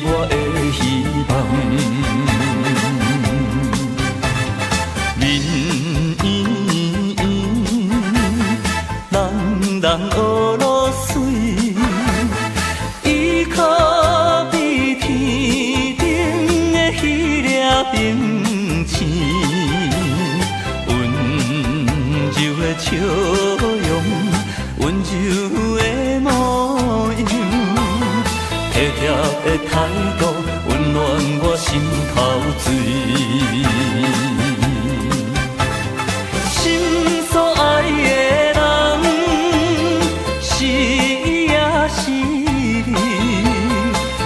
我的希望。面圆圆，人人学露水，伊可比天顶的彼粒冰星，温柔的笑容，温柔的模样，体贴的態度，溫暖我心頭水。心所愛的人，是伊也是你。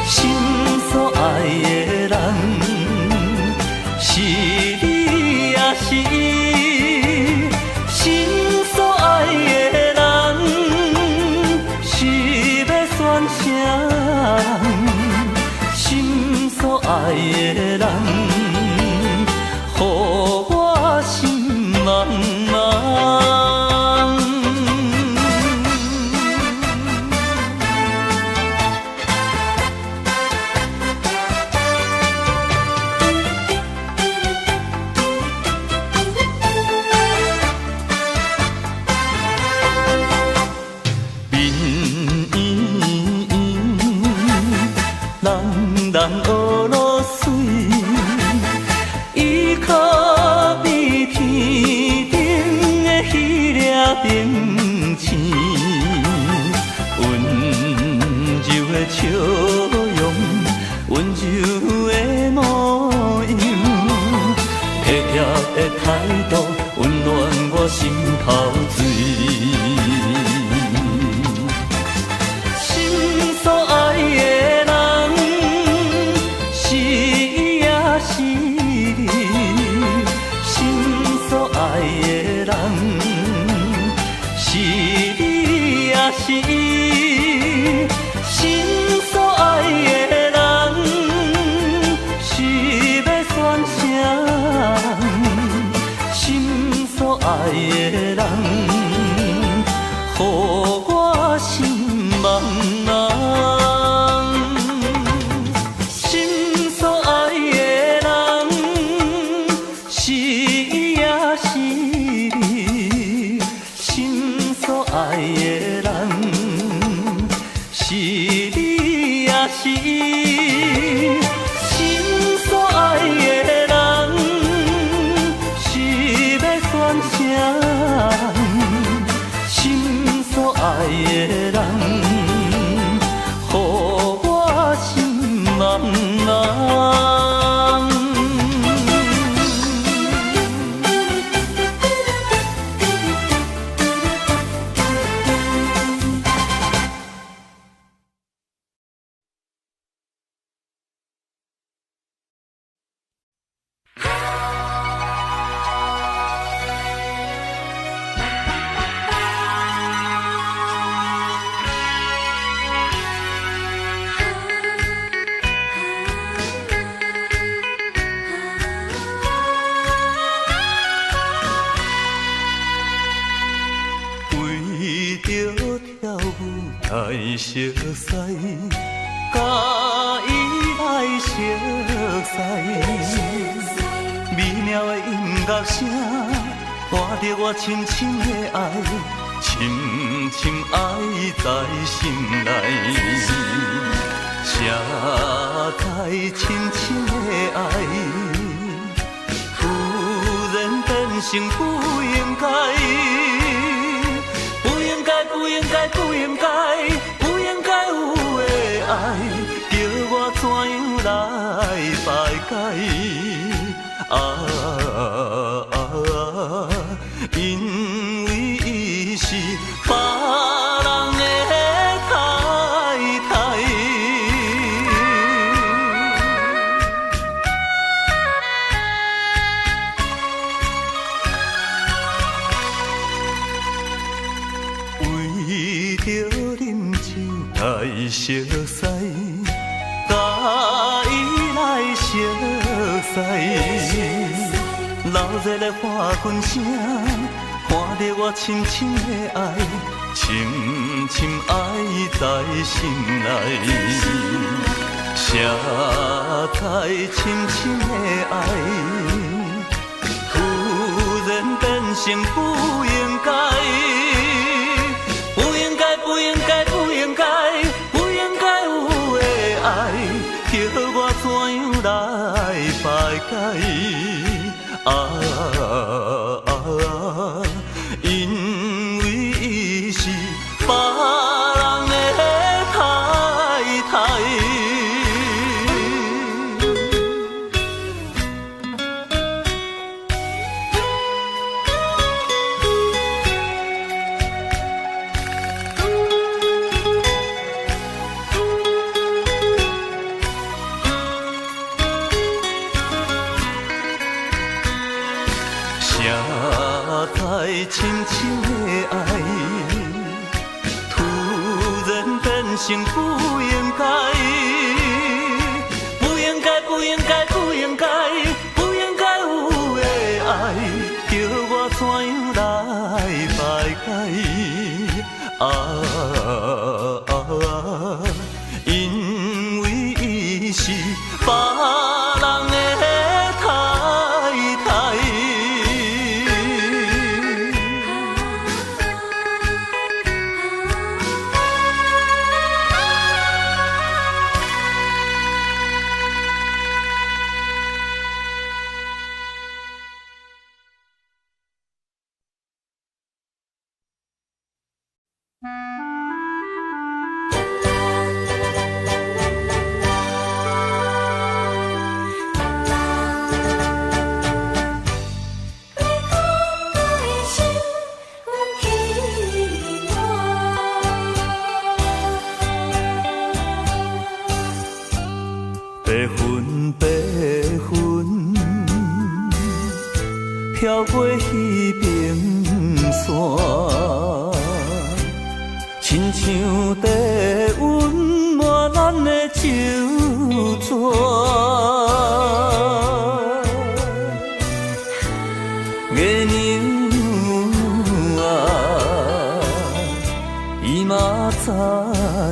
心所愛的人，是你也是伊。心所愛的人，是欲選啥人？心所愛的人，予我心茫茫。面圆圆，人人学露水，伊可比天顶的彼粒冰星，温柔的笑容，温柔的模樣，體貼的態度，溫暖我心頭水。心所愛的人，是伊也是你。心所愛的人，是你也是伊。心所愛的人，是欲選啥人？心所愛的人，予我心茫茫。心所愛的人，是伊也是你。心所愛的人，是你也是伊。心所愛的人，是欲選啥人？心所愛的人，予我心茫茫。為著跳舞來熟似，佮伊來熟似，美妙的音樂聲，伴著我深深的愛，深深愛在心內，誰知深深的愛，突然變成不應該。不應該，不應該，不應該，不應該有的愛，叫我怎樣來排解？啊，因為伊是別人的太太。為著啉酒來熟似，佮伊來熟似，鬧熱的歡鼓聲，伴著我深深的愛，深深愛在心內，誰谁知深深的爱，突然变成不应该，不应该，不应该，不应该，不应该有的爱，叫我怎样来排解？啊啊！因为伊是别人的太太。谁知深深的爱，突然变成不应该，不应该，不应该，不应该，不应该有的爱，叫我怎样来排解？啊啊！因为伊是别人的太太。白云白云，飘过彼边山，亲像地温满咱的手纸。月娘啊，伊嘛知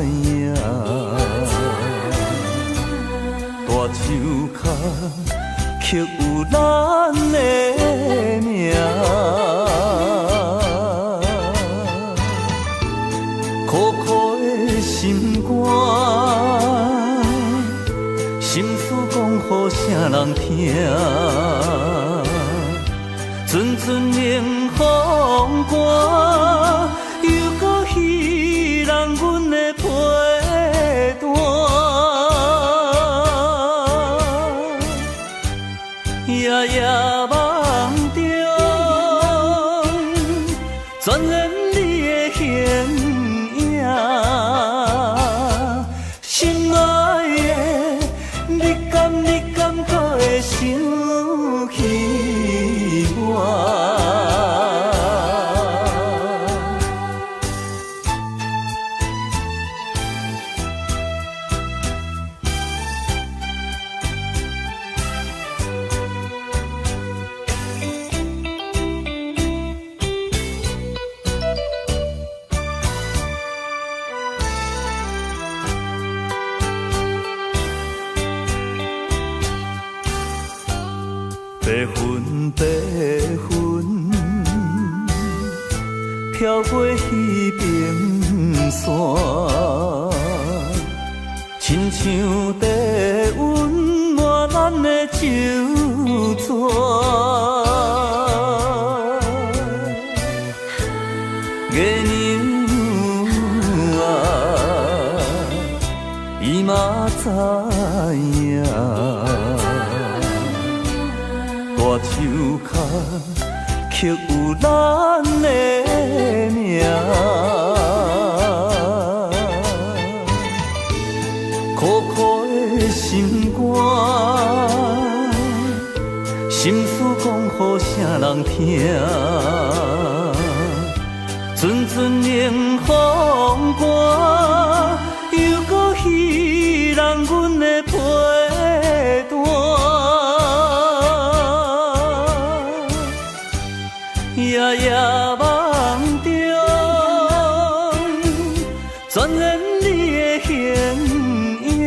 影。大树跤刻有咱的名，苦苦的心肝，心事讲予啥人听？阵阵冷风寒，又阁彼人阮的被单。夜夜梦中，全然你的形影，心爱的，你敢阁会想起我？白云白云，飘过彼边山，亲像地温满咱的手纸。月娘啊，伊嘛知影。大树跤刻有咱的名，苦苦的心肝，心事讲予啥人听？阵阵冷风寒，又阁彼人阮的被单。夜夜梦中，全然你的形影。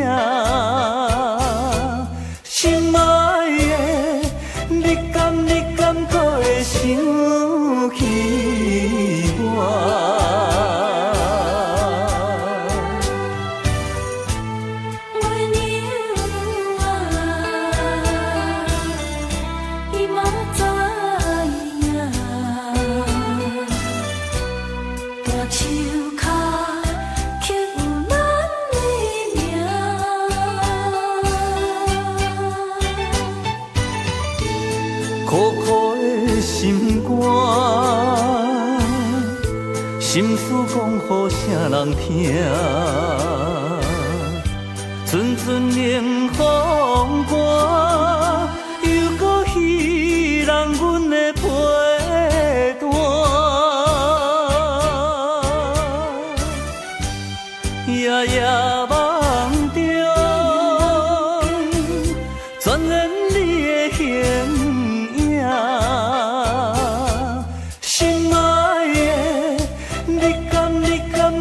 苦苦的心肝，心事讲予啥人听？阵阵冷风寒，又阁彼人阮的陪伴。夜夜梦中，全然你的形影。心爱的，你敢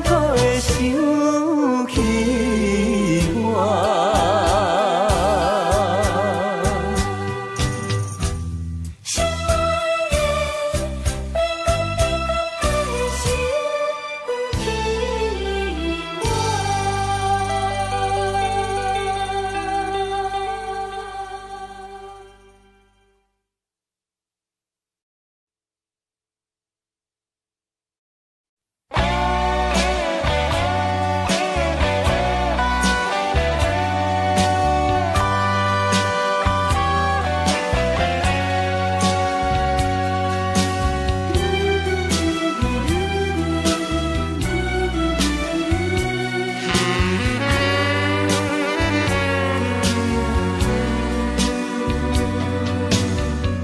阁会想起我？心爱的，你敢会想起我？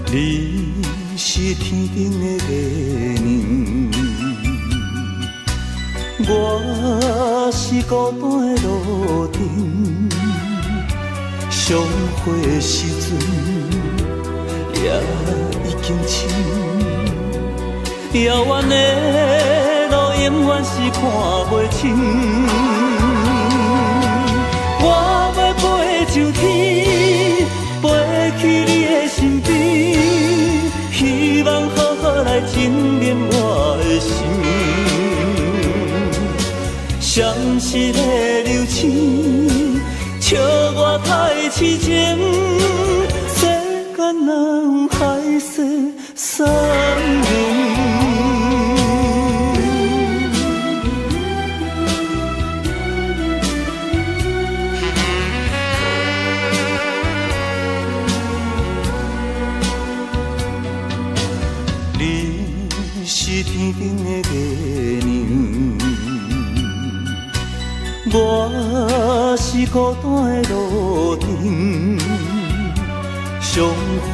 你是天顶的月亮，我是孤单的路灯。相会的时阵，夜已经深，遥远的路永远是看袂清。我欲飞上天，飞去你的身边，希望好好来证明我的心。闪烁的流星，笑我太痴情，世间哪有海誓山盟？你是天顶的月亮，我是孤单的路灯。相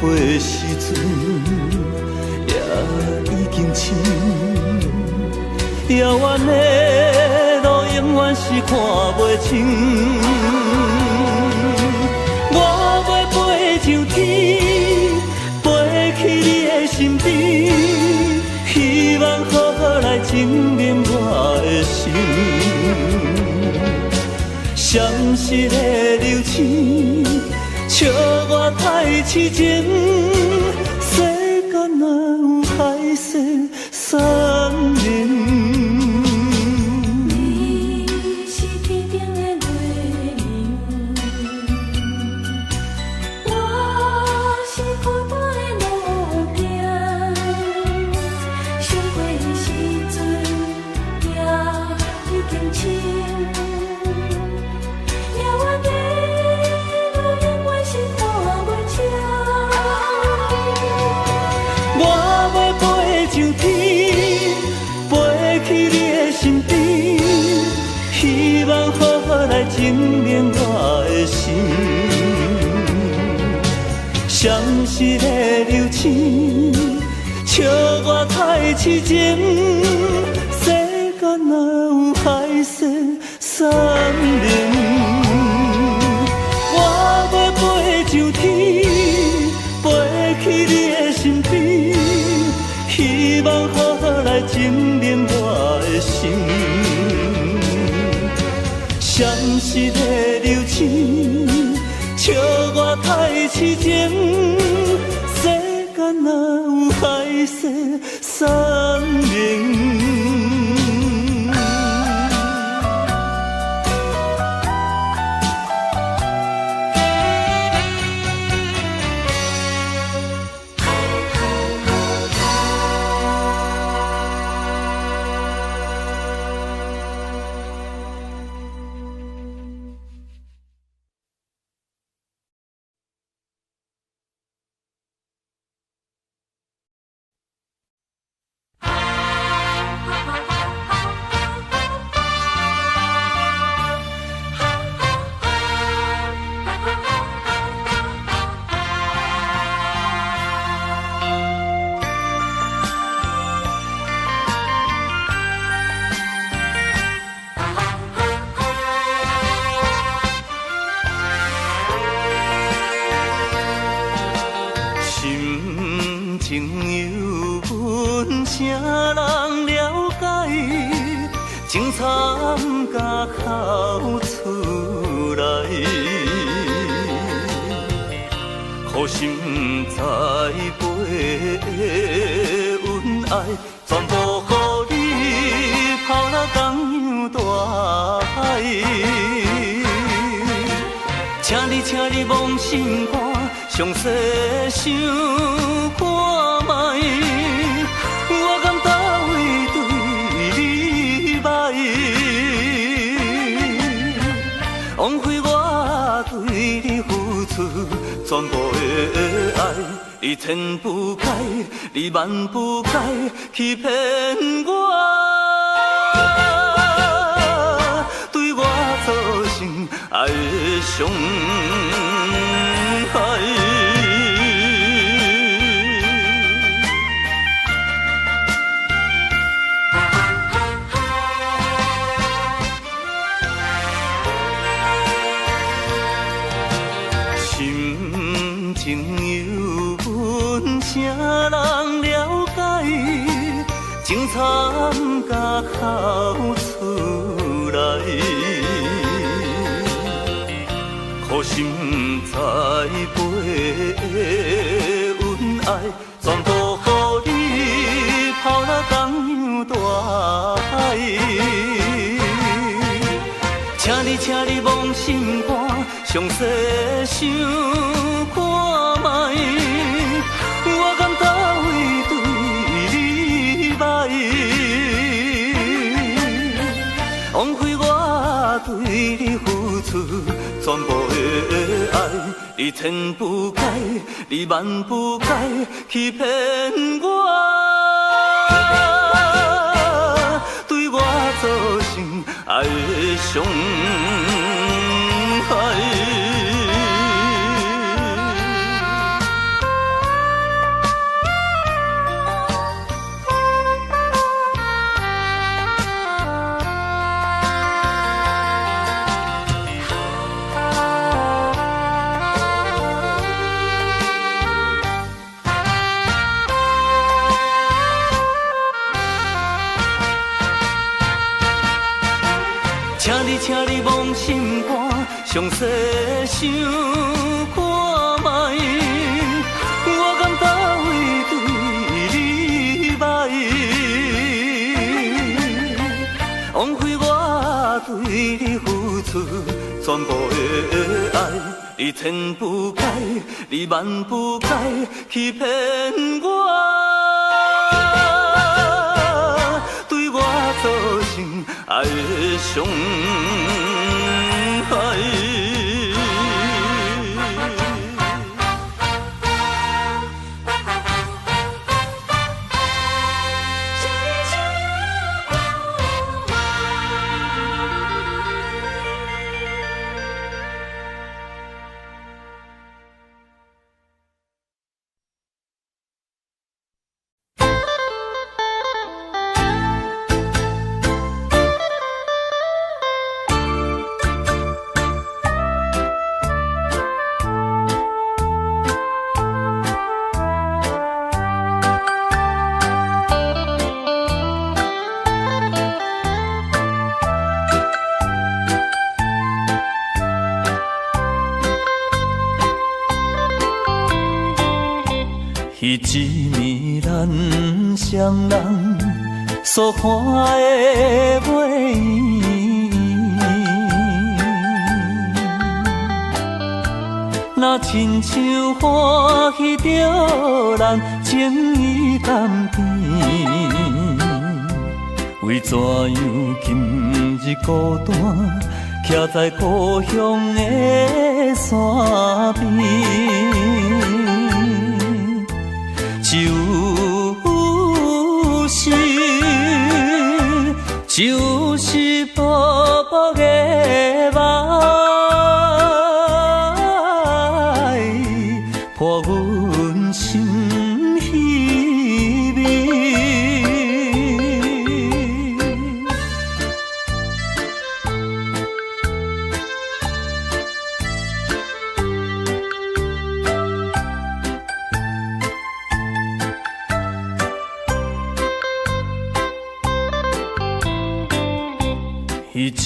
会的时阵，夜已经深，遥远的路永远是看袂清。我欲飞上天，飞去你的身边，希望好好来证明我的心。闪烁的流星，笑我太痴情，世间哪有海誓山盟？你是天顶的月亮，我是孤单的路灯。相会的时阵，夜已经深，遥远的路永远是看袂清。我欲飞上天，飞去你的身边，希望好好来证明我的心。闪烁的流星，笑我太痴情，世间哪有海誓山盟？我欲飞上天，飞去你的身边，希望好好来证明我的心。闪烁的流星，笑我太痴情，世间哪有海誓山盟？情犹阮啥人了解？情惨甲哭出来，苦心在背的阮爱，全部予你抛落江洋大海。请你，请你摸心肝，详细想看觅，我敢佗位对你歹？枉费我对你付出全部的爱，你千不该，你万不该欺骗我，对我造成爱的伤害。心情犹阮啥人了解？情惨甲哭出来，苦心在背的阮爱，全部予你抛落江洋大海。请你，请你摸心肝，详细想看觅，我敢佗位对你歹？枉费我对你付出全部的爱，你千不该，你万不该欺骗我，对我造成爱的伤害。请你，请你摸心肝，详细想看觅，我敢佗位对你歹？枉费我对你付出全部的爱，你千不该，你万不该欺骗我，对我造成爱的伤害。彼一暝咱双人所看的月圆，若亲像欢喜著咱情意甘甜，为怎样今日孤单，徛在故乡的山边？就是就是薄薄的梦，破阮心稀微。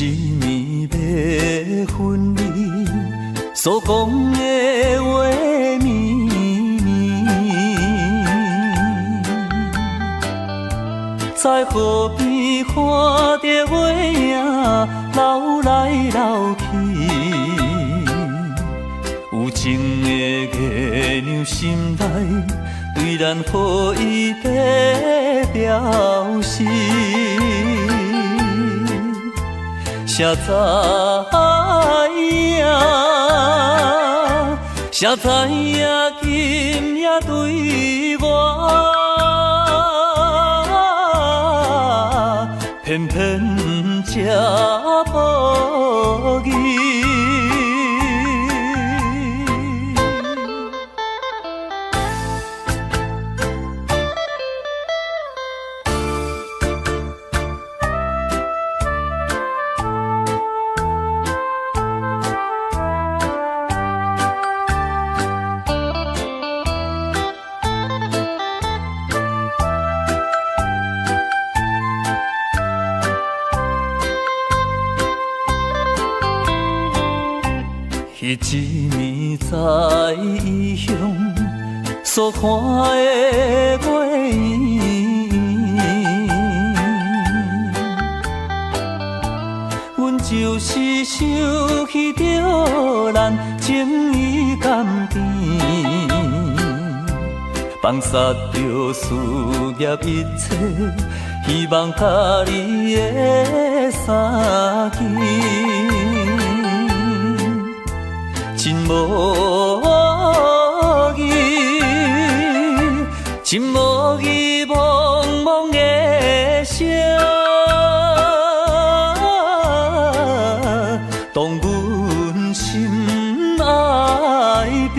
一暝欲分离，所讲的话绵绵，在河边看著月影流来流去，有情的月娘心内对咱好意在表示。谁知影？谁知影今夜对我，偏偏这无义。彼一暝在异乡所看的月圆，阮就是想起著咱情意甘甜，放杀著事业一切，希望佮你的相见。真无义，真无义，茫茫的声，动阮心爱悲。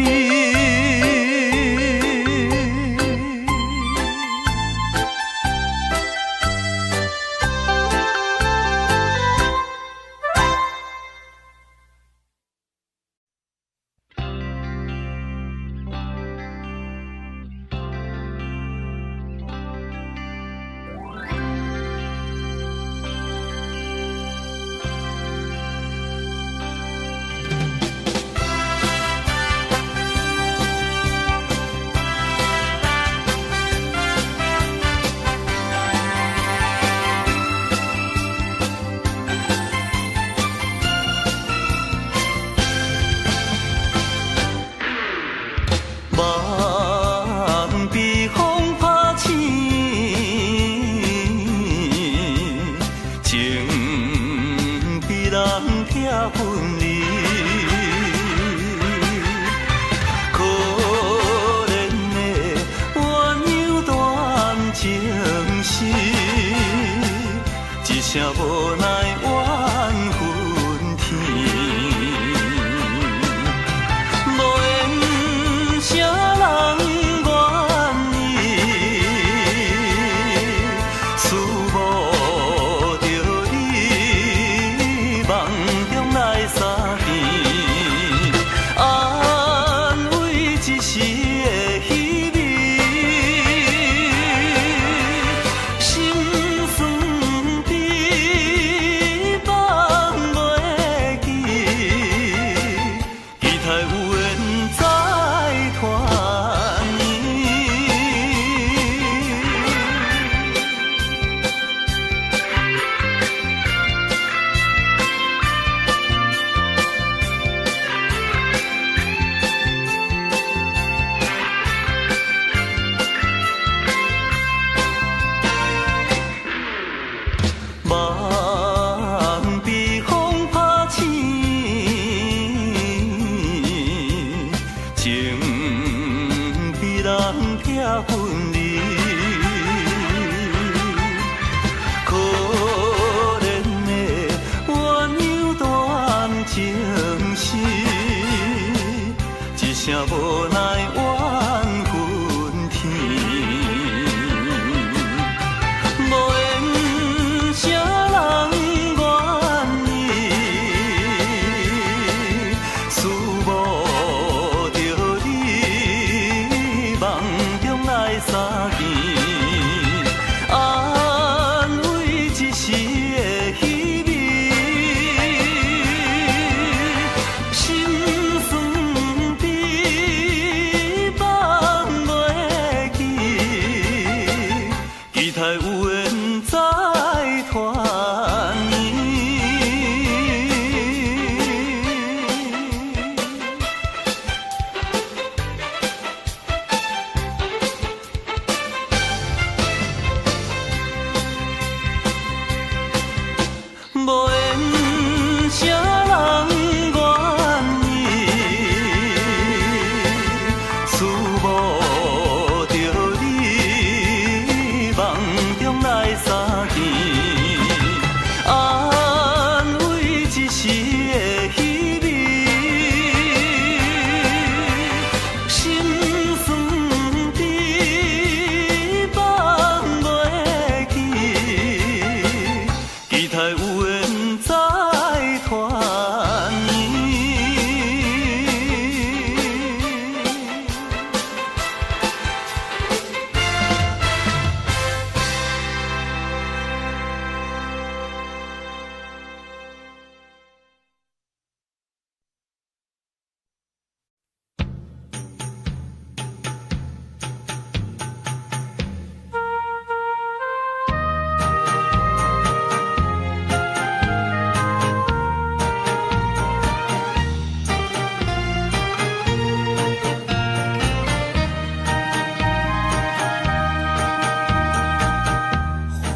安慰一時的稀微，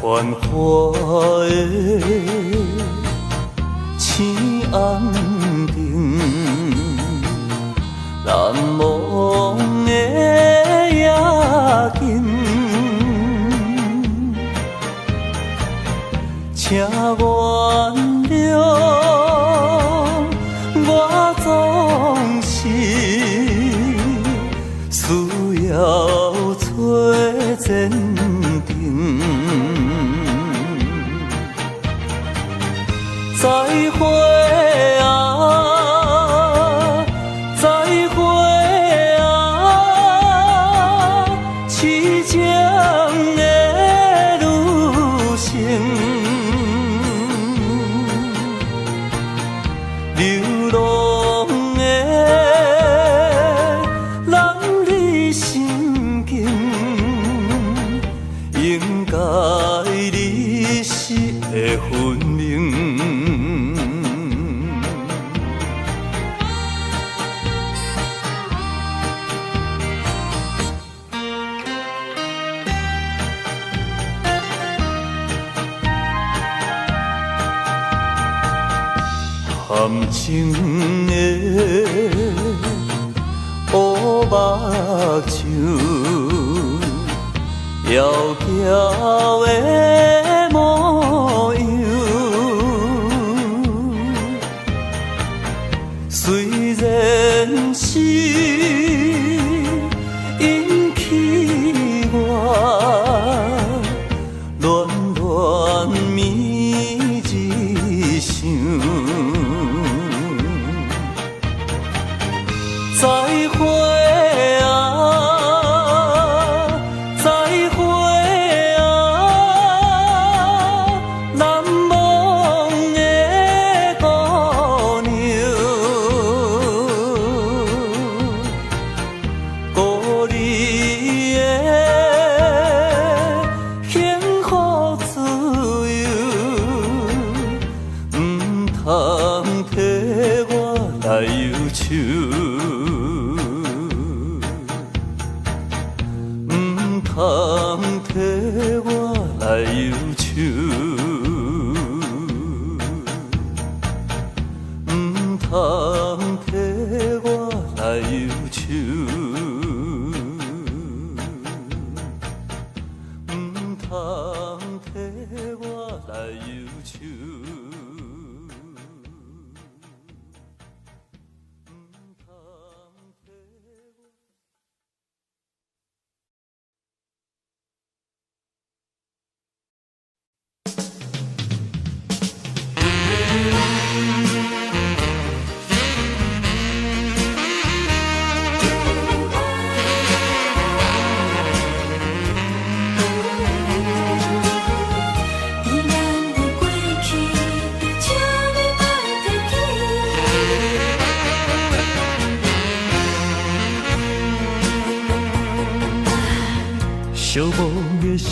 繁华的青红灯，难忘的夜景，请原谅我总是需要找前程。再会啊，再会啊，痴情的旅程，流浪的男儿心境，应该你是会分明。含情的乌目睭，窈窕的模样，虽然是引起我恋恋绵一想。再会啊，再会啊，难忘的姑娘，故里的幸福自由，毋通替我来忧愁。通替我来忧愁，毋通替我来忧愁，毋通替我来忧愁。寂寞的小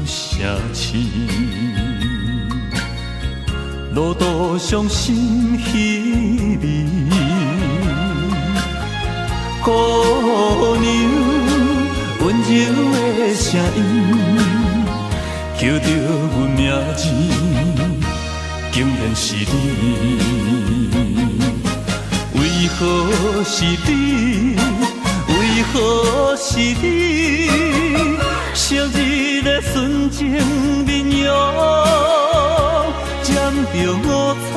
城市，路途上心稀微。姑娘温柔的声音，叫著阮名字，竟然是你。为何是你？为何是你？昔日的纯情面容，染著五彩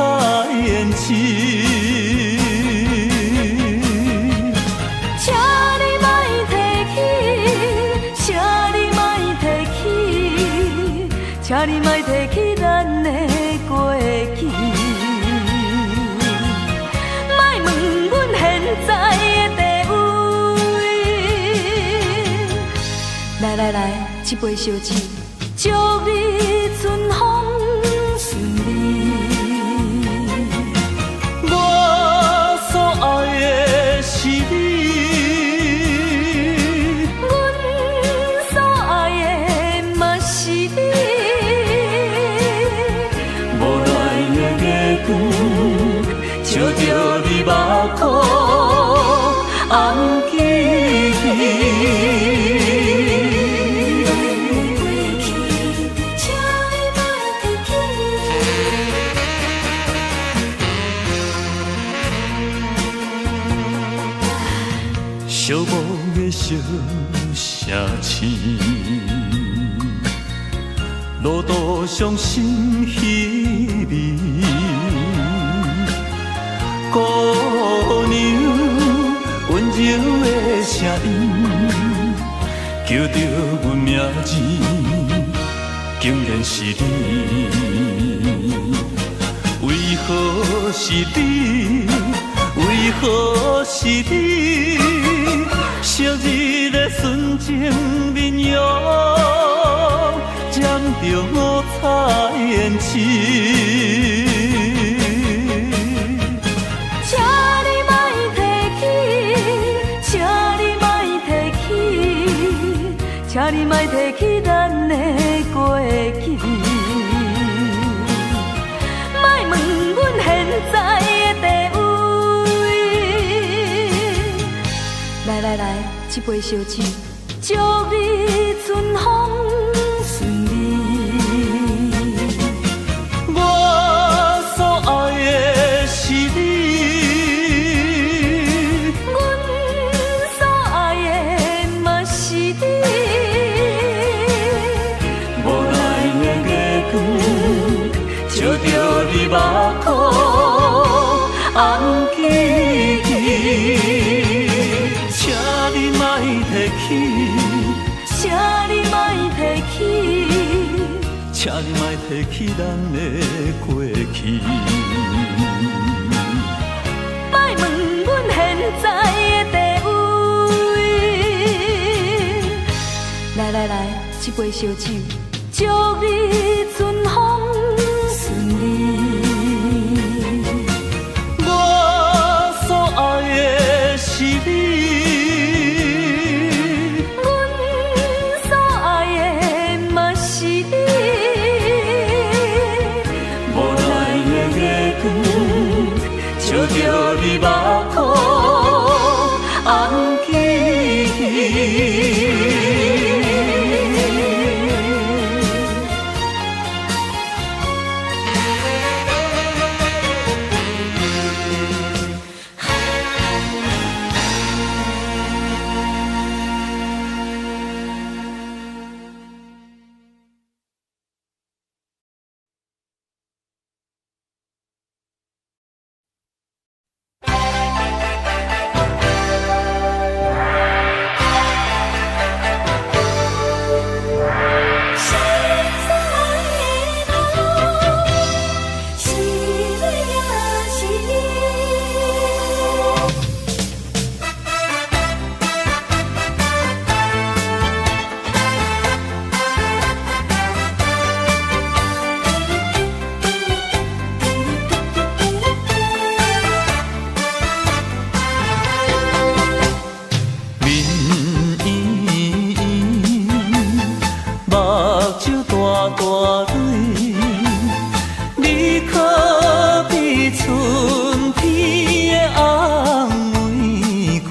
胭脂。请你莫提起，请你莫提起，请你莫提起咱的过去。莫问阮现在的地位。来来来，这杯烧酒，祝你春风顺利。我所爱的是你，阮所爱的嘛是你。无奈的月光，照著你目眶红记忆。请寂寞的小城市，路途上心稀微。姑娘溫柔的聲音，叫著阮名字，竟然是你。為何是你？為何是你？昔日的純情面容，染著五彩胭脂。請你莫提起，請你莫提起，請你莫提起咱的過去。莫問阮現在的地位。來來來，這杯燒酒，祝你春風順利。我所愛的是你，阮所愛的嘛是你。無奈的月光，照著你目眶紅記記。請你莫提起，請你莫提起，請你莫提起咱的過去。莫問阮現在的地位。來來來，這杯燒酒，祝你春風順利。我所愛的是你，阮所愛的嘛是你。無奈的月光，照著你目眶紅記記。心所愛的人，是你也是伊。面圆圆，目睭大大蕊，你可比春天的红玫瑰，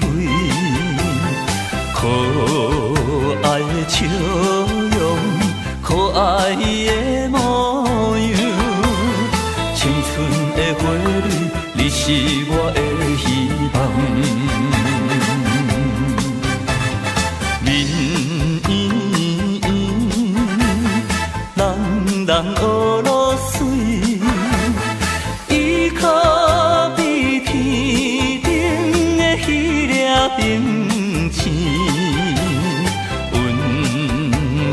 可愛的笑容，可愛的模樣，青春的花蕊，你是我的希望。面圆圆，人人学落水，伊可比天顶的彼粒冰星，溫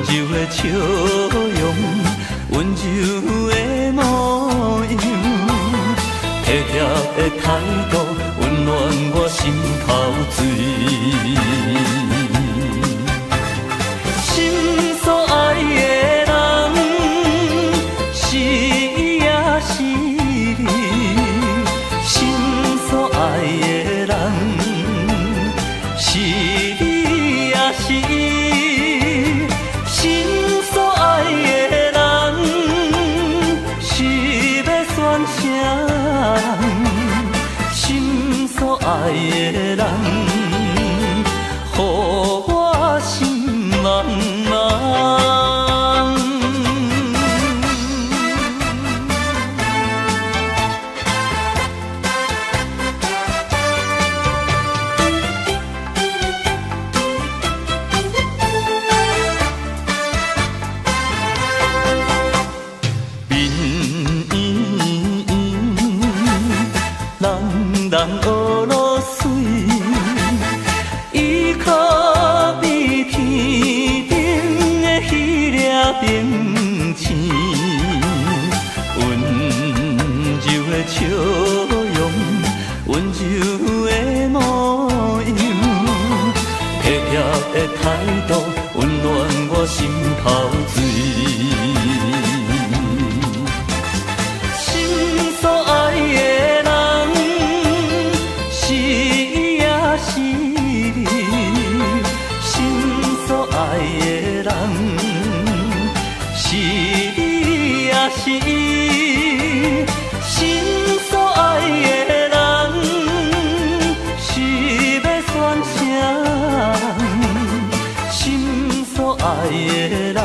柔的笑容，溫柔的模樣，體貼的態度，溫暖我心頭水。心所愛的人，是伊也是你。心所愛的人，是你也是伊。心所愛的人，是欲選啥人？心所愛的人，予我心茫茫。冰醒，温柔的笑容，温柔的模样，体贴的態度，溫暖我心頭水。心所愛的人，是伊也是你，心所愛的人，是你也是伊，心所愛的人，是欲選啥人？心所愛的人，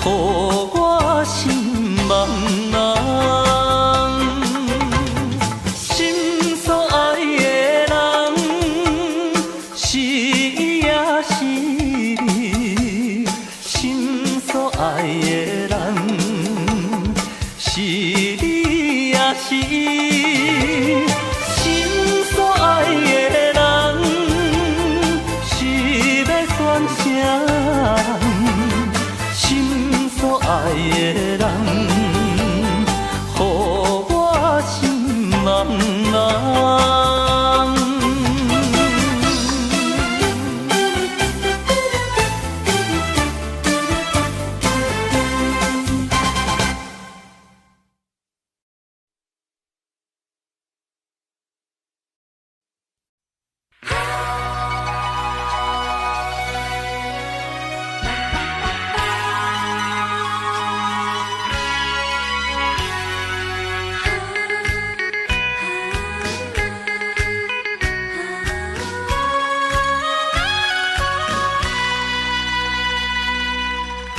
予我心茫茫。心所愛的人，是伊也是你，心所愛的人，是你也是伊，心所愛的人，是欲選啥人？心所愛的人，予我心茫茫。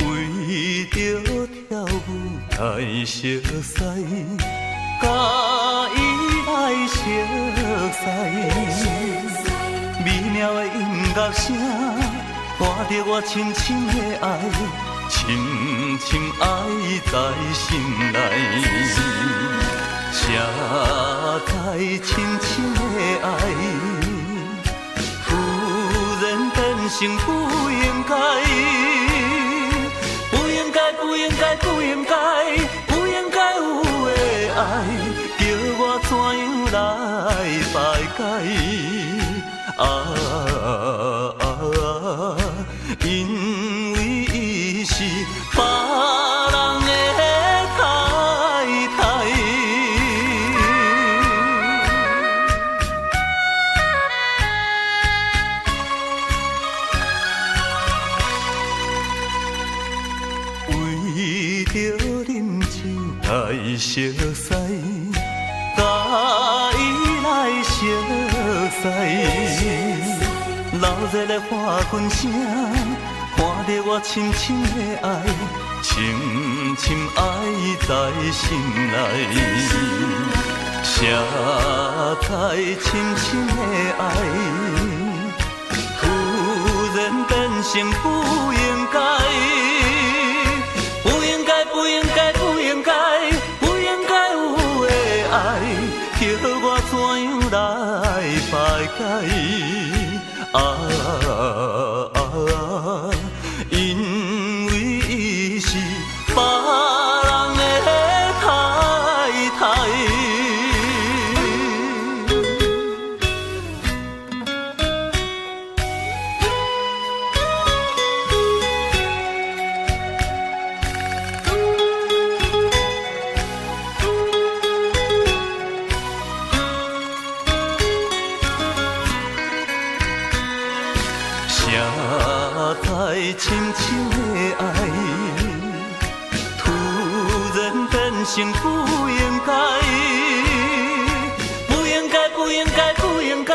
為著跳舞來熟似，佮伊來熟似，美妙的音樂聲，伴著我深深的愛，深深愛在心內，誰知深深的愛，突然變成不應該。不應該，不應該，不應該，不應該有的愛，叫我怎樣來排解？啊，因為伊是別人的太太。為著啉酒來熟似，佮伊來熟似，鬧熱的歡阮聲，伴著我深深的愛，深深愛在心內，誰知深深的愛，突然變成不應該。不應該，不應該，不應該，不應該有的愛，叫我怎樣來排解？啊，因為伊是別人的太太。誰知深深的愛，突然變成不應該，不應該，不應該，不應該，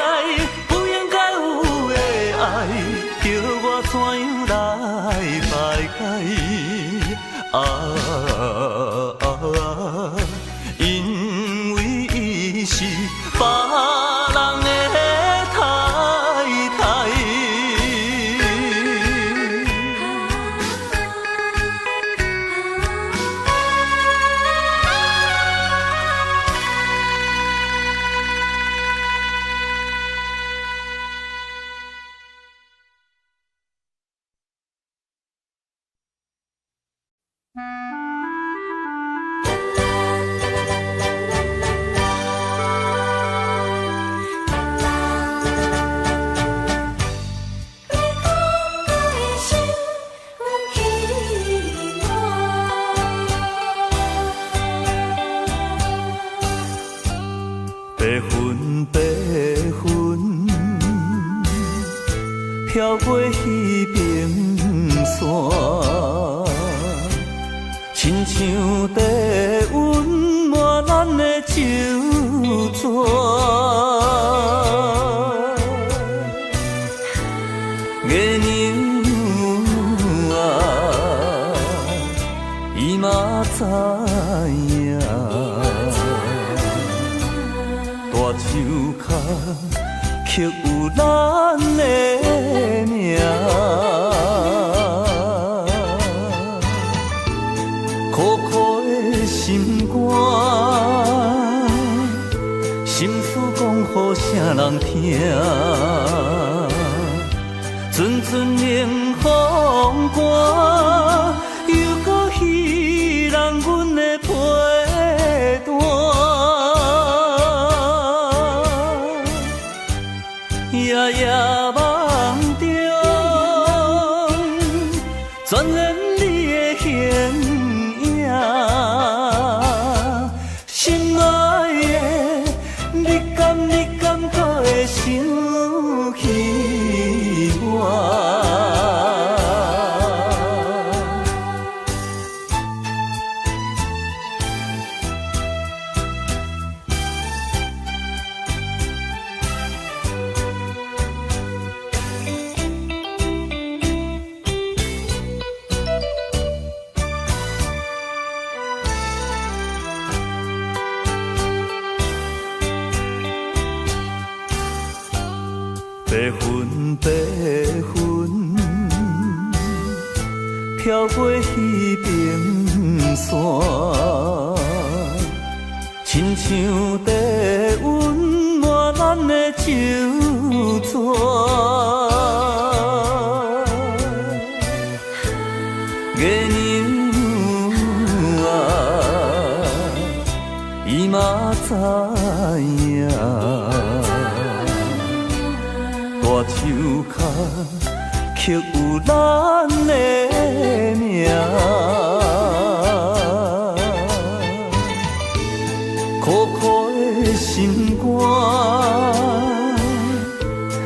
不應該有的愛，叫我怎樣來排解？啊，因為伊是別人的太太。飄過彼邊山，親像在溫滿咱的酒樽。月娘啊，伊嘛知影，大树跤刻有咱的名，苦苦的心肝，心事讲予啥人听？阵阵冷风寒，又阁彼人阮的被单。夜夜梦中，全然你的形影，心爱的，你敢阁会想起我？白云白云，飘过彼边山，亲像在温满咱的酒樽。月娘啊，伊嘛知影。大树跤刻有咱的名，苦苦的心肝，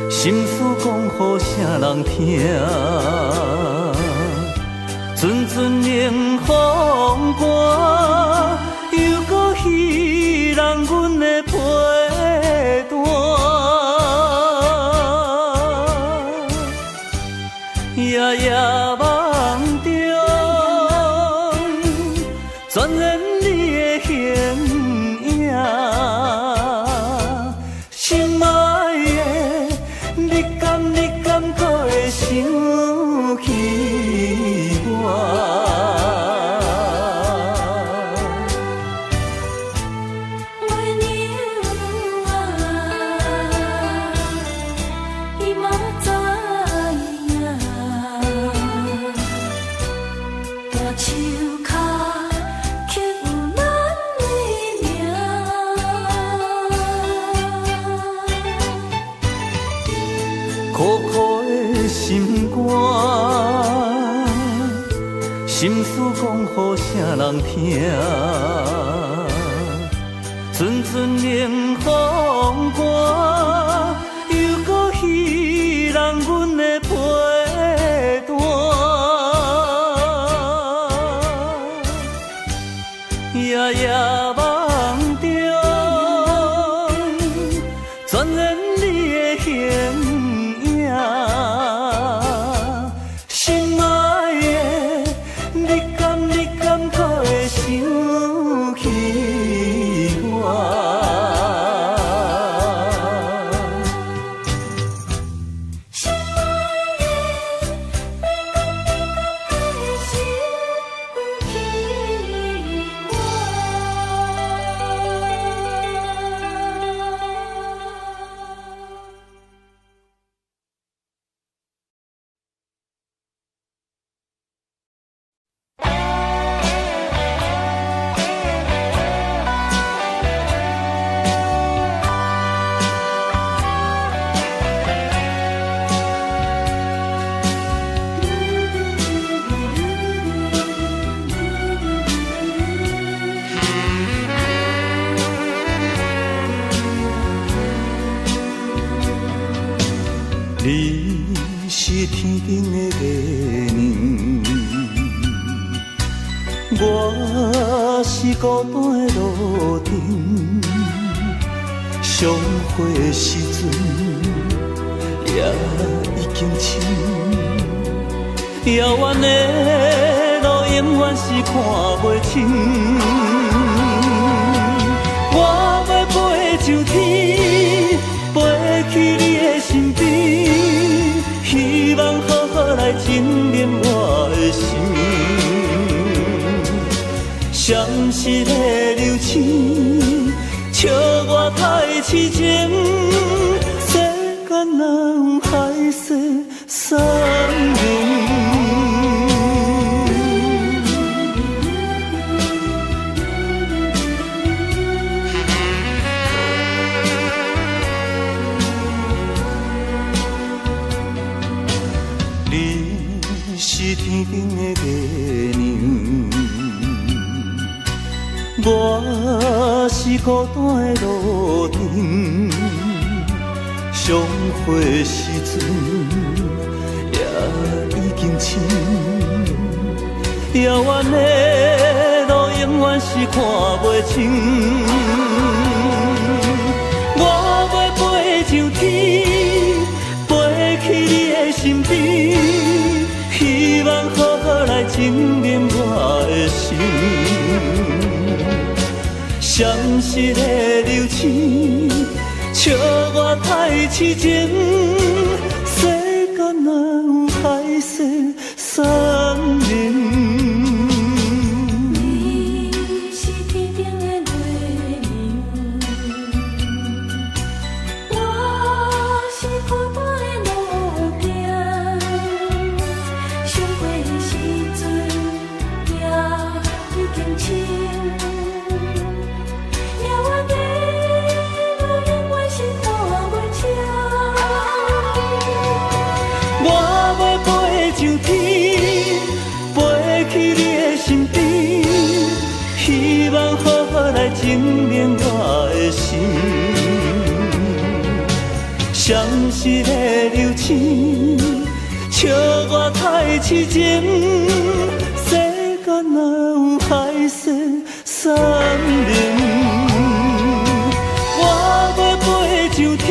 心事讲予啥人听？阵阵冷风寒，又阁彼人阮的被单。夜夜梦中，全然你的形影，心爱的，你敢阁会想起我？月娘啊，伊嘛知影，大树跤刻有咱的名，苦苦的心肝，心事讲予啥人听？阵阵冷风寒，又阁彼人阮的被单。夜夜梦中，全然你的形影，心爱的，你敢阁会想起我？心爱的，你敢会想起我？你是天頂的月娘，我是孤單的路燈。相會時陣，夜已經深，遙遠的路永遠是看袂清。我欲飛上天，飛去你的身邊，希望好好來證明我的心。閃烁的流星，笑我太痴情，世間哪有海誓山盟？你是天頂的月娘，我是孤單的路燈。相會時陣，夜已經深，遙遠的路永遠是看袂清。我欲飛上天，飛去你的身邊，希望好好來證明我的心。閃爍的流星，笑我太痴情，世間哪有海誓山盟？你是天頂的月娘，我是孤單的路燈。相會時陣，夜已經深，遙遠的路永遠是看袂清。我欲飛上天，飛去你的身邊，希望好好來證明我的心。閃爍的流星，笑我太痴情，世間哪有海誓山盟？我欲飛上天，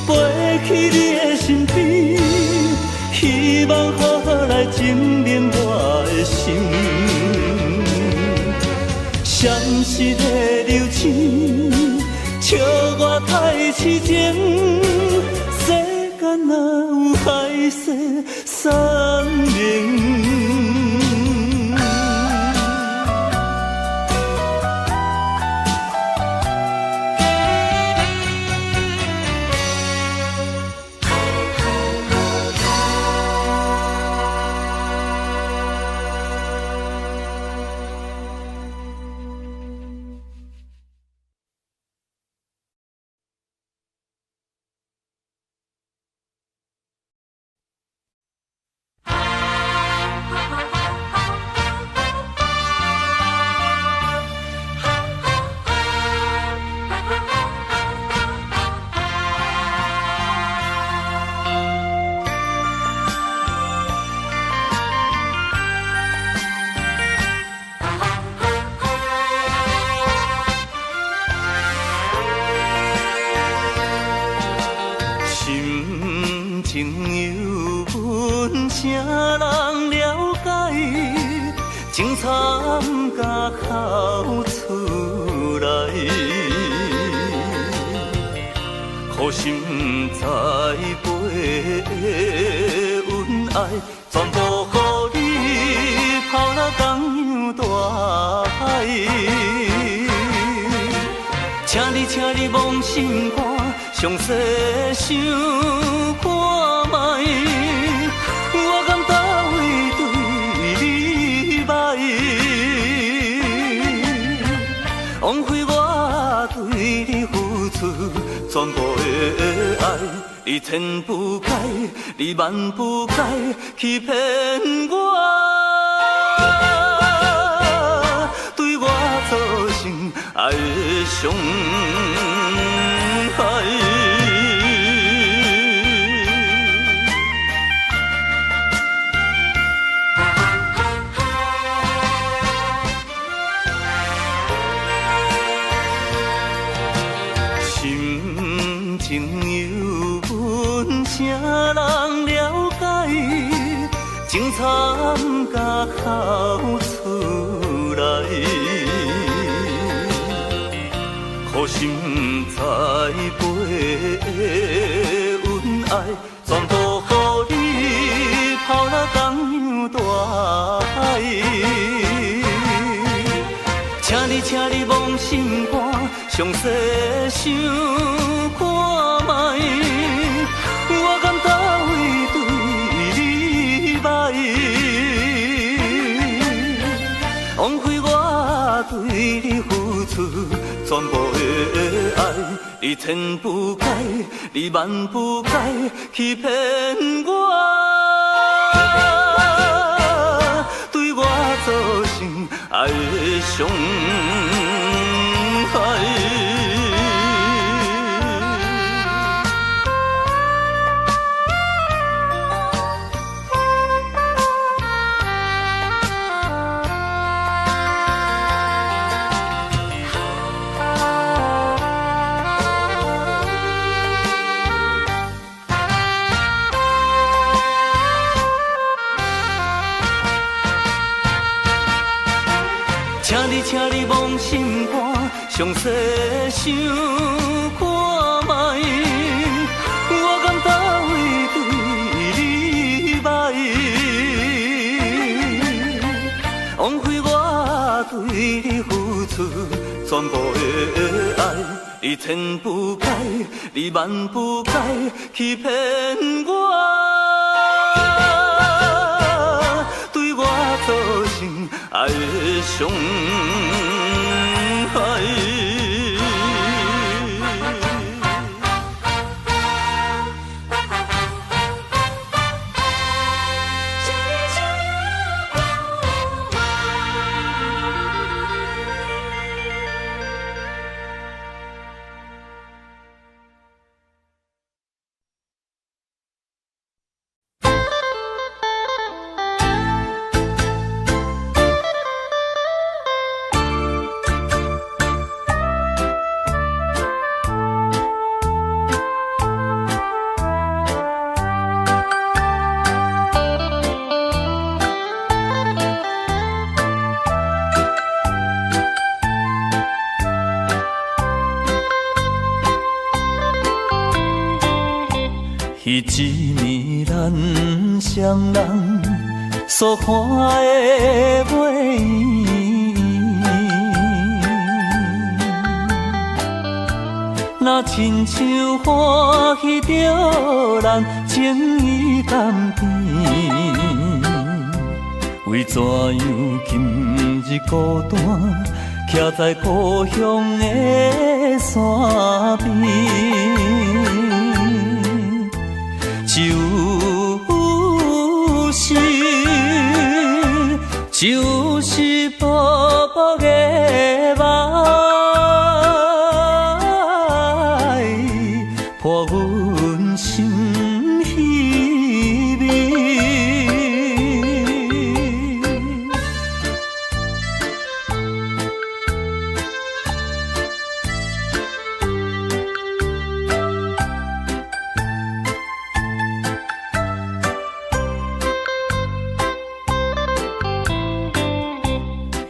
飛去你的身邊，希望好好來證明我的心。閃爍的流星，笑我太痴情，世間哪有海誓山盟？心情忧闷，啥人了解？情惨甲哭出来，苦心栽培的恩爱，全部予你抛落江洋大海。请你，请你摸心肝，详细想看觅，我敢佗位对你歹？枉费我对你付出全部的爱，你千不该，你万不该欺骗我，对我造成爱的伤害。啥人了解？情惨甲哭出来，苦心栽培的恩爱，全部予你抛落江洋大海。请你，请你摸心肝，详细想看觅，我敢佗位对你歹？枉费我对你付出全部的爱，你千不该，你万不该欺骗我，对我造成爱的伤害。请你，请你摸心肝，详细想看觅，我敢佗位对你歹？枉费我对你付出全部的爱，你千不该，你万不该欺骗我，对我造成爱的伤害。彼一暝咱双人所看的月圆，若亲像欢喜著咱情意甘甜，为怎样今日孤单，徛在故乡的山边？就是就是薄薄的梦，破阮心稀微。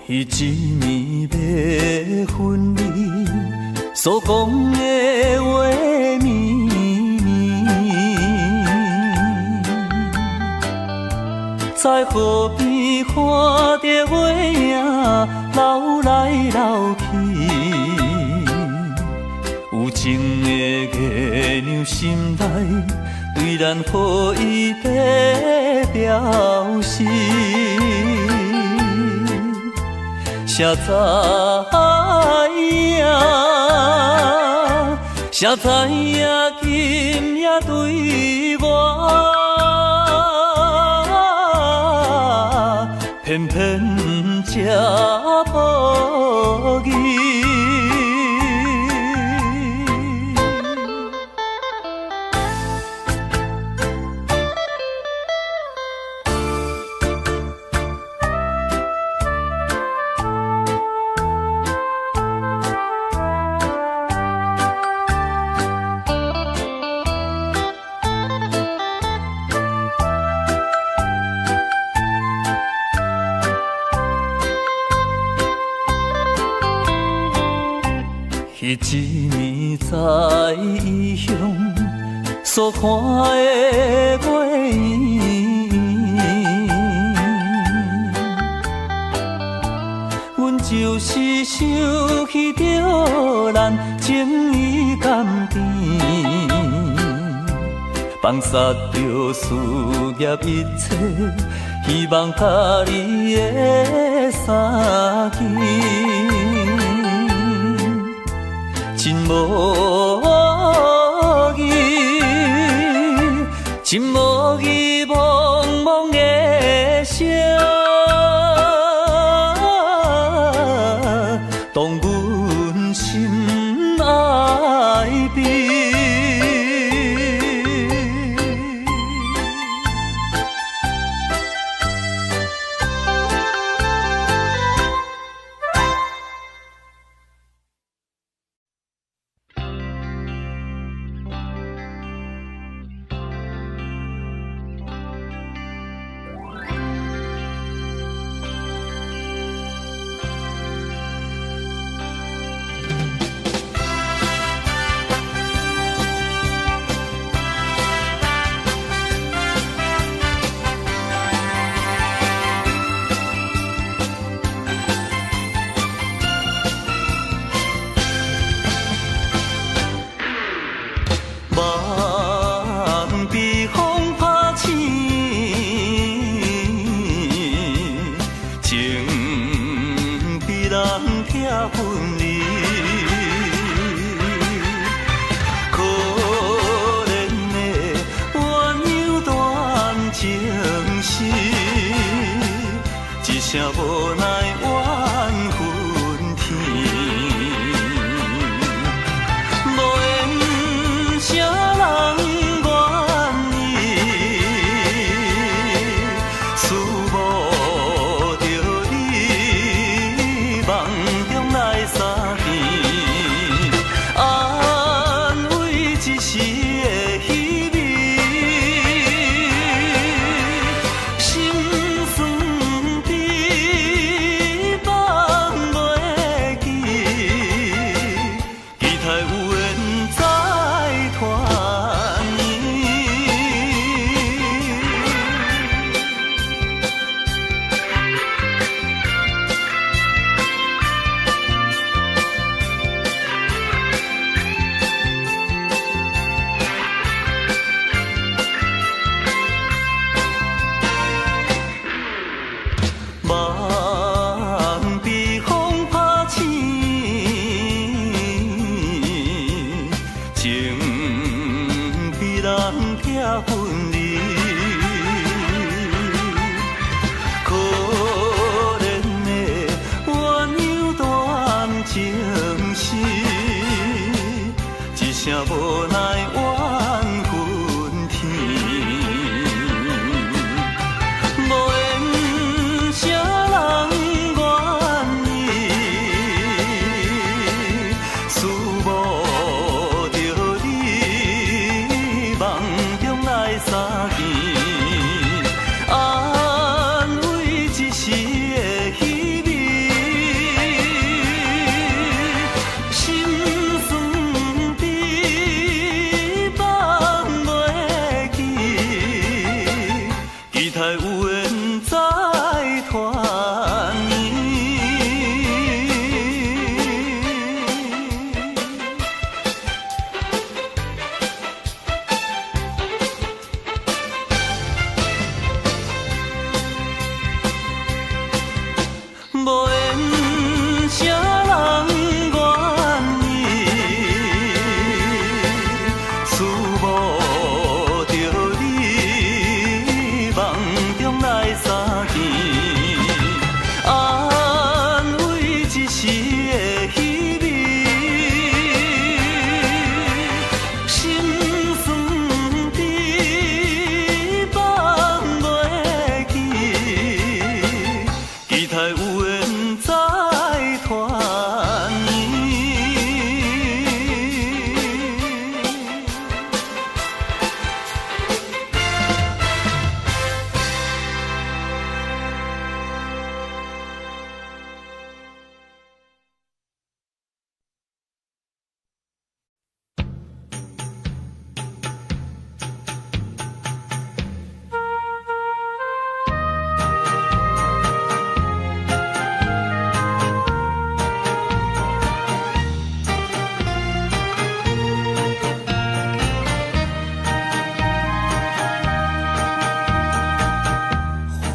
彼一暝欲分离，所讲的话绵绵，在河边看著月影流来流去，有情的月娘心内对咱好意在表示。谁知影？谁知影今夜对我，偏偏这无义。伫一暝在異鄉所看的月圓，阮就是想起著咱情意甘甜，放殺著事業一切，希望佮你的相見。真無義，真無義，茫茫的雪，動阮心愛悲。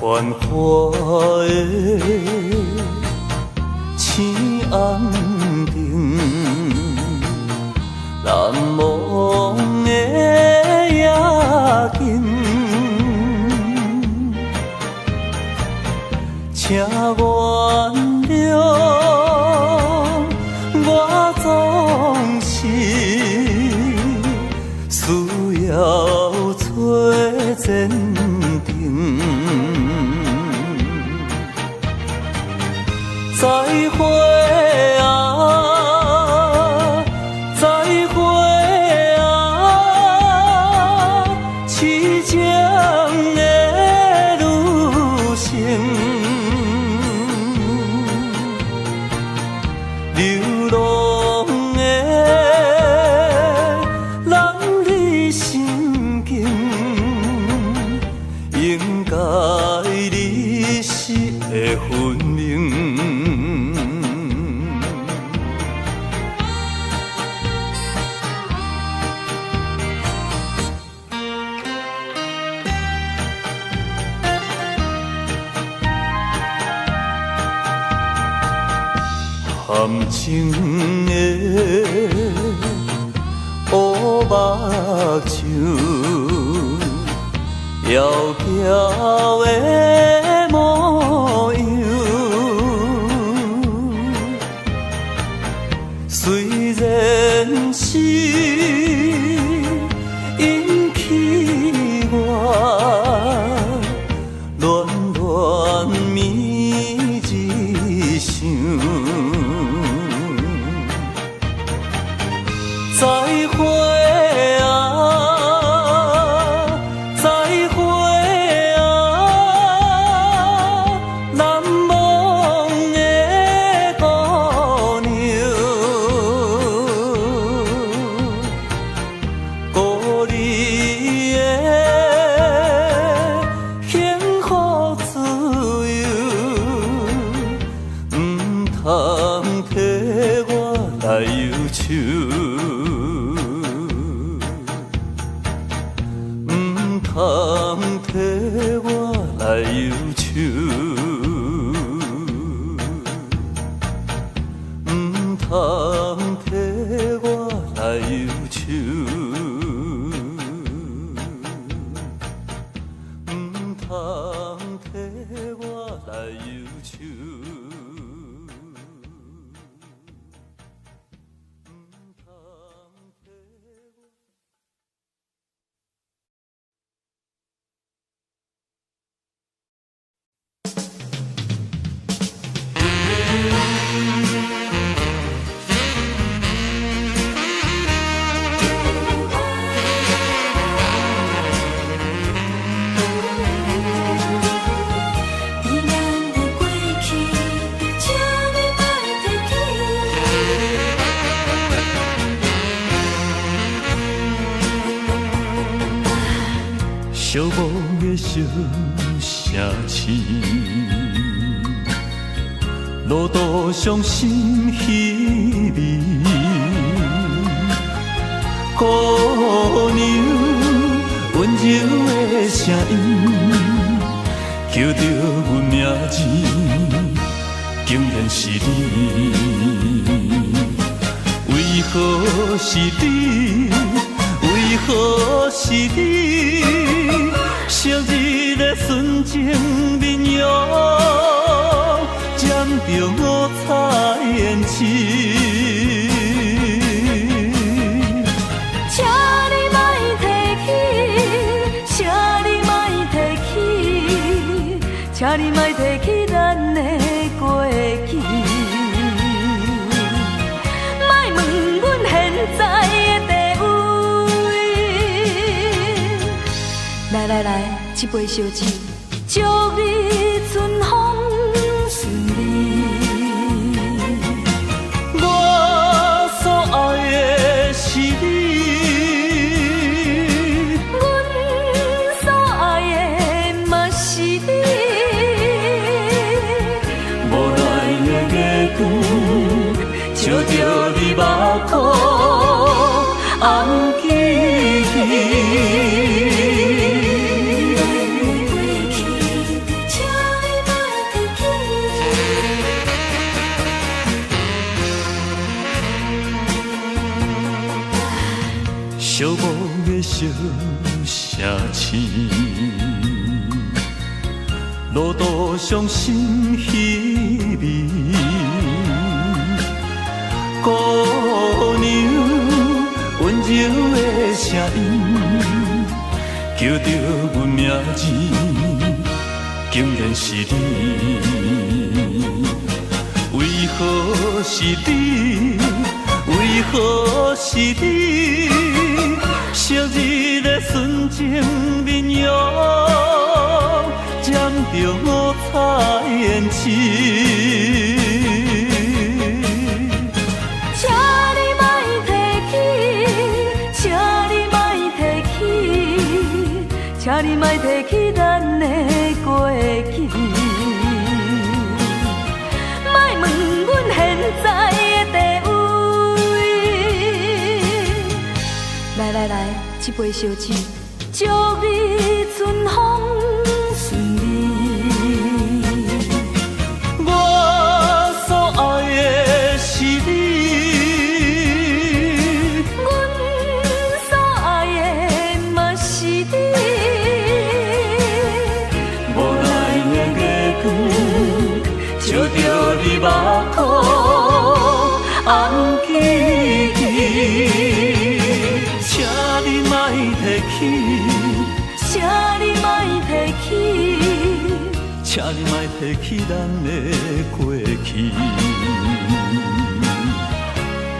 繁华的青红灯，难忘的夜景，请原谅我总是需要找前程。再会啊，再会啊，痴情的女性，流浪的男儿心境，应该你是会分明。含情的乌目睭，窈窕的模样，虽然是引起我恋恋绵一想。再会啊，再会啊，难忘的姑娘，故里的幸福自由，毋通替我来忧愁。通替我来忧愁，毋通替我来忧愁，毋通替我来忧愁。寂寞的小城市，路途上心稀微。姑娘温柔的声音，叫著阮名字，竟然是你。为何是你？为何是你？昔日的纯情面容，染著五彩胭脂。请你莫提起，请你莫提起，请你莫提起咱的过去。莫问阮现在的地位。来来来，这杯烧酒，祝你春风顺利。我所爱的是你，阮所爱的嘛是你。无奈的月光，照著你目眶红记起。请城市，路途上心稀微。姑娘溫柔的聲音，叫著阮名字，竟然是你。為何是你？為何是你？昔日的純情面容，染著五彩胭脂。請你莫提起，請你莫提起，請你莫提起咱的過去。莫問阮現在的地位。來來來，這杯燒酒，祝你春風順利。我所愛的是你，阮所愛的嘛是你。無奈的月光，照著你目眶紅記記。請你莫提起，請你莫提起，請你莫提起咱的過去。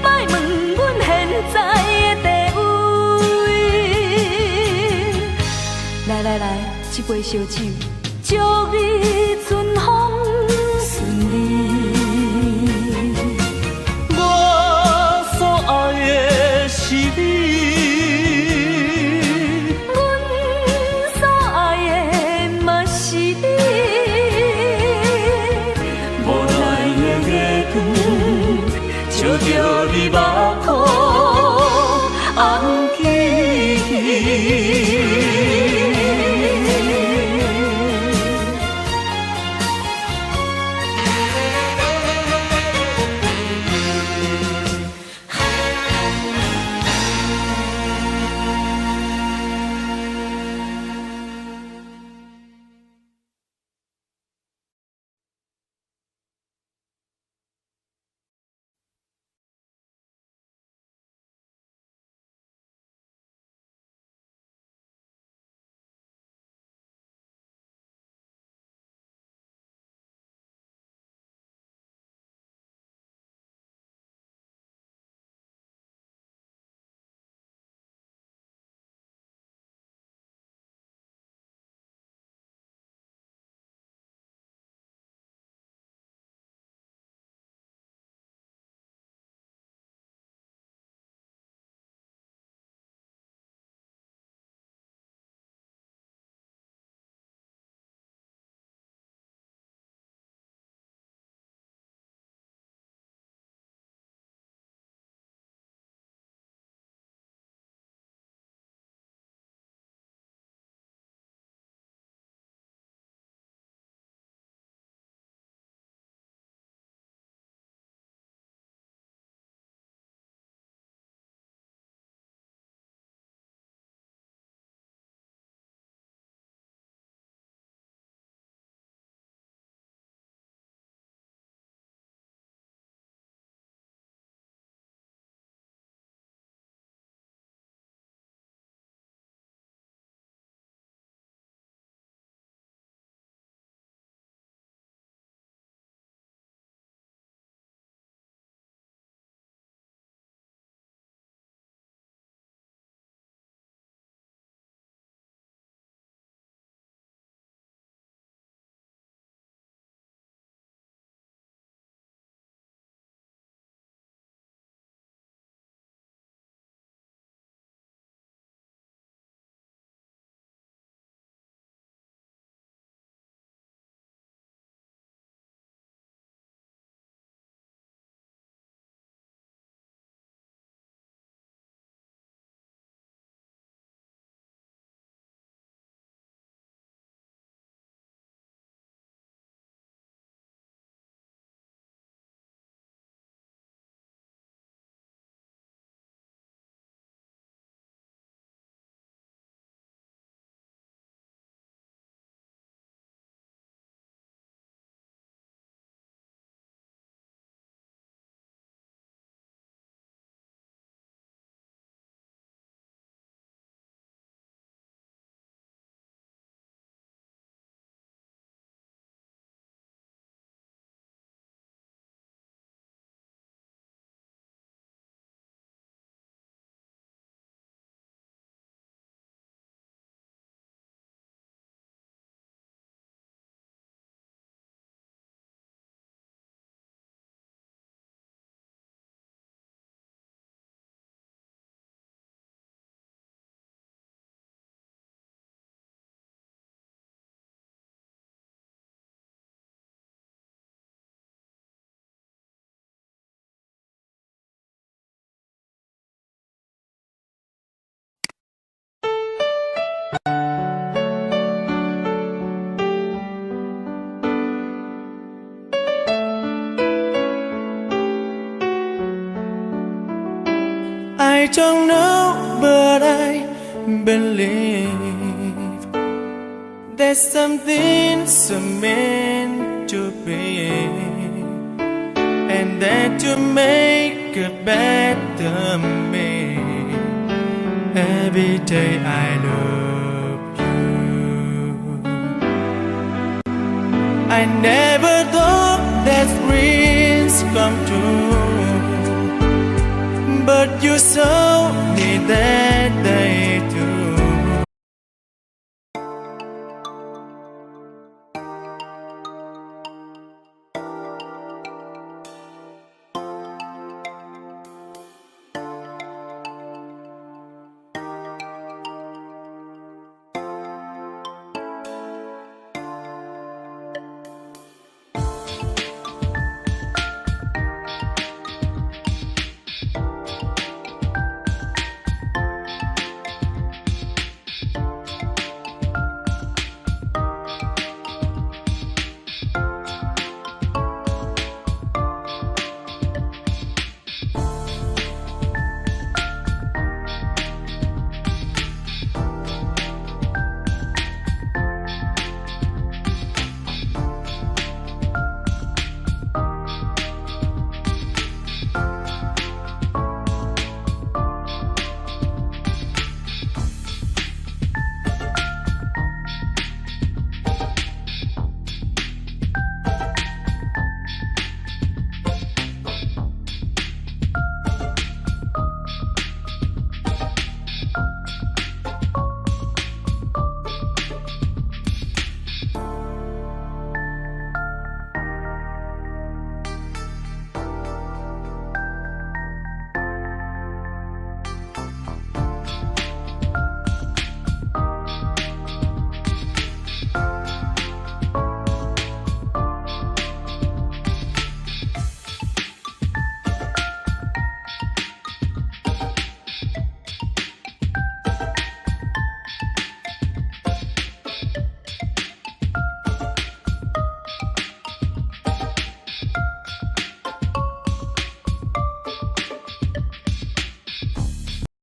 莫問阮現在的地位。來來來，這杯燒酒，祝你春風順利。我所愛的是你，阮所愛的嘛是你。無奈的月光，照著你目眶紅記記。Don't know, but I believe that something's meant to be, and that you make a better me. Every day I love you. I never thought that dreams come true, but you showed me that.